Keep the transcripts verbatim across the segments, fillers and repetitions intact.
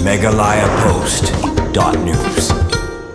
Meghalaya Post dot news.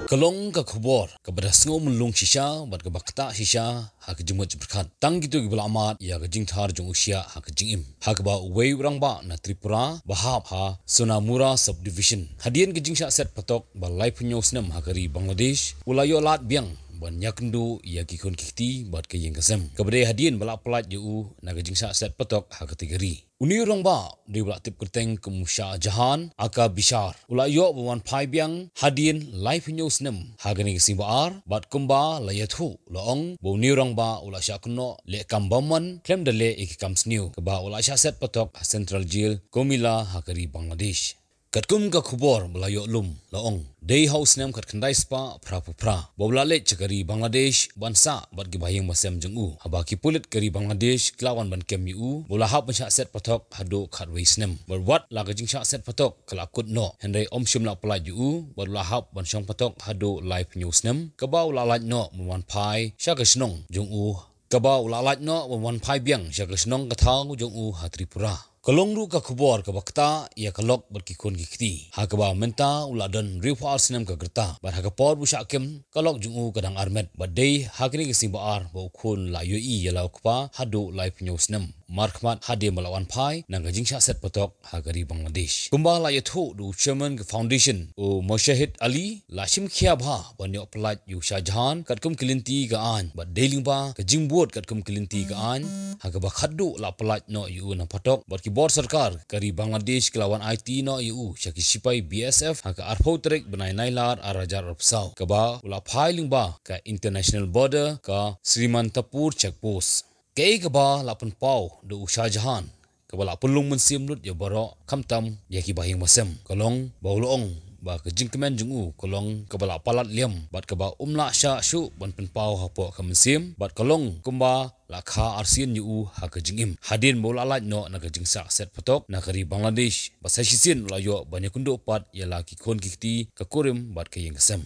Ka long ka khubor kaba da sngew myllung shisha bad kaba ktah shisha ha ka jingmut jingpyrkhat. Tang kito kiba la mad ïa ka jingthar jong u shiah ha ka jingim, ha kaba uwei u rangbah na Tripura ba hap ha Sonamura Subdivision, hadien ka jingshah set patok ba laiphew hynñiew snem ha ka ri Bangladesh, u la ïoh lad biang ban ïakynduh ïa ki khun ki kti bad ka ïing ka sem, kaba dei hadien ba la pyllait ïa u na ka jingshah set patok ha katei ka ri. Une u rangbah dei u ba la tip kyrteng kum u Shah Jahan aka Bishar, u la ïoh ban wan phai biang hadien laiphew hynñiew snem ha kane ka sngi ba ar, bad kumba la ïathuh, la ong ba une u rangbah u la shah kynnoh leh kam bymman khlem da leh ïa ki kam sniew, kaba u la shah set patok ha Central Jail Comilla ha ka ri Bangladesh. Katkum ka khubor ba la ïoh lum, la ong, dei ha u snem khatkhyndai spah phraphew phra ba u la leit sha ka ri Bangladesh ban sah bad ki bahaïing bahasem jong u, haba ki pulit ka ri Bangladesh ki la wan ban kem ïa u, ba u la hap ban shah set patok haduh khatwei snem. Bad wat la ka jingshah set patok ka la kut noh, hynrei ym shym la pyllait ïa u, bad u la hap ban shong patok haduh laiphew hynñiew snem, kaba u la lait noh ban wan phai sha ka shnong jong u, kaba u la lait noh ban wan phai biang sha ka shnong ka thaw jong u ha Tripura. Ka long ruh ka khubor kaba ktah ïa ka lok bad ki khun ki kti, ha kaba mynta u la don hynriewphew ar snem ka rta, bad ha ka por ba u shah kem, ka lok jong u ka dang armet, bad dei ha kane ka sngi ba ar ba u khun la ïohi ïa la u kpa haduh laiphew hynñiew snem, markhmat hadien ba la wan phai na ka jingshah set patok ha ka ri Bangladesh. Kumba la ïathuh da u chairman ka foundation, u Moshahid Ali, la shim khia bha ban ïoh pyllait ïa u Shah Jahan katkum ki lynti ka aiñ, bad dei lyngba ka jingbud katkum ki lynti ka aiñ, ha kaba khatduh la pyllait noh ïa u na patok, bad ki bor sorkar ka ri Bangladesh ki la wan aiti noh ïa u sha ki shipai B S F ha ka arphew tarik bnai Nailar arhajar arphew saw, kaba u la phai lyngba ka international border ka Srimanthapur checkpost. Kaei kaba la pynpaw da u Shah Jahan, kaba la pynlong mynsiem lut ïa baroh, khamtam ïa ki bahaïing bahasem, ka long ba u la ong ba ka jingkmen jong u ka long kaba la palat liam, bad kaba um lah shah shuh ban pynpaw hapoh ka mynsiem, bad ka long kumba la kha arsien ïa u ha ka jingim, hadien ba u la lait noh na ka jingshah set patok na ka ri Bangladesh, bad sa shisien u la ïoh ban ïakynduh pat ïa la ki khun ki kti, ka kurim bad ka ïing ka sem.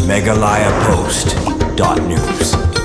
Meghalaya Post dot news.